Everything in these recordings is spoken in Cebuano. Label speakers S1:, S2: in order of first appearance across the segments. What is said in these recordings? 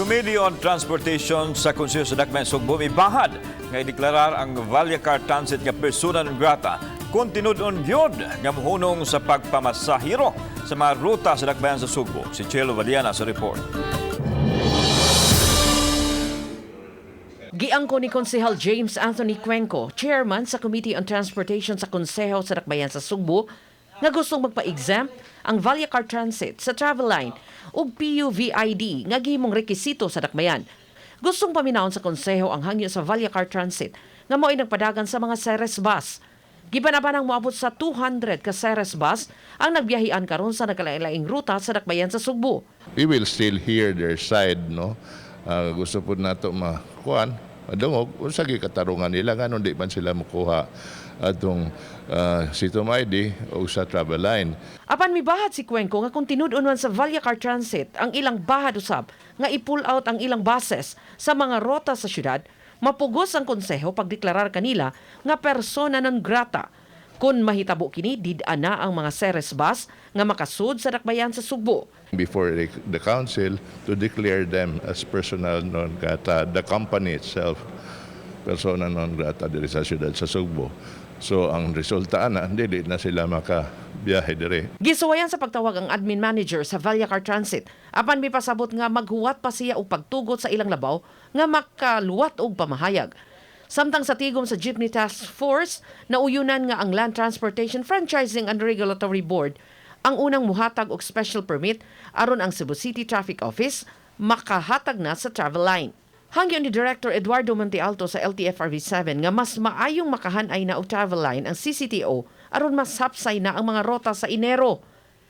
S1: Committee on Transportation sa Konseho sa Dakbayan Sugbo mibahad nga ideklarar ang Vallacar Transit nga persona non grata kung tinud-on gyud nga mohunong sa pagpamasahero sa mga ruta sa Dakbayan sa Sugbo. Si Chelo Valiana sa report.
S2: Giangko ni Konsehal James Anthony Cuenco, chairman sa Committee on Transportation sa Konseho sa Dakbayan sa Sugbo, nga gustong magpa-exempt ang Vallacar Transit sa travel line ug PUVID nga gihimong rekisito sa Dakbayan. Gustong paminawon sa konseho ang hangyo sa Vallacar Transit nga mao'y nagpadagan sa mga Ceres bus. Gibanabanang moabot sa 200 ka Ceres bus ang nagbiyahian karon sa nagkalain-laing ruta sa Dakbayan sa Sugbo.
S3: We will still hear their side, no? Ah, gusto po nato makuan, madungog unsa gyud katarungan nila, nganong di man sila makuha atong Citom ID o sa travel line.
S2: Apan mibahad si Cuenco nga kung tinud-on man sa Vallacar Transit ang ilang bahad usab nga i-pull out ang ilang buses sa mga rota sa syudad, mapugos ang konseho pagdeklarar kanila nga persona non grata. Kung mahitabo kini, did-a na ang mga Ceres bus nga makasud sa Dakbayan sa Sugbo.
S3: Before the council to declare them as persona non grata, the company itself persona non grata diri sa siyudad sa Sugbo. So ang resulta ana, dili na sila makabiyahe diri.
S2: Gisuwayan sa pagtawag ang admin manager sa Vallacar Transit. Apan mipasabot nga maghuwat pa siya og pagtugot sa ilang labaw nga makaluwat og pamahayag. Samtang sa tigom sa Jeepney Task Force, nauyunan nga ang Land Transportation Franchising and Regulatory Board ang unang muhatag og special permit aron ang Cebu City Traffic Office makahatag na sa travel line. Hangyo ni Director Eduardo Montealto sa LTFRB 7 nga mas maayong makahanay na og travel line ang CCTO aron mas hapsay na ang mga rota sa Enero.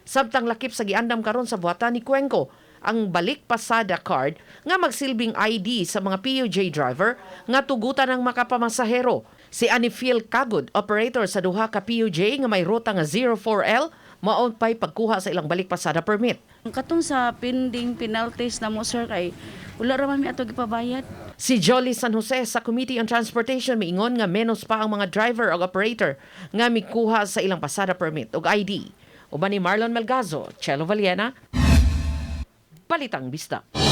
S2: Samtang lakip sa giandam karon sa buhatan ni Cuenco ang balik pasada card nga magsilbing ID sa mga PUJ driver nga tugutan ng makapamasahero. Si Anifil Kagud, operator sa duha ka PUJ nga may ruta nga 04L, mao pa'y pagkuha sa ilang balik pasada permit.
S4: Katong sa pending penalties na mo, sir, kay wala ra man mi ato gipabayad.
S2: Si Jolly San Jose sa Committee on Transportation miingon nga menos pa ang mga driver o operator nga mikuha sa ilang pasada permit ug ID. Uban ni Marlon Melgazo, Chelo Valiena, Balitang Bisdak.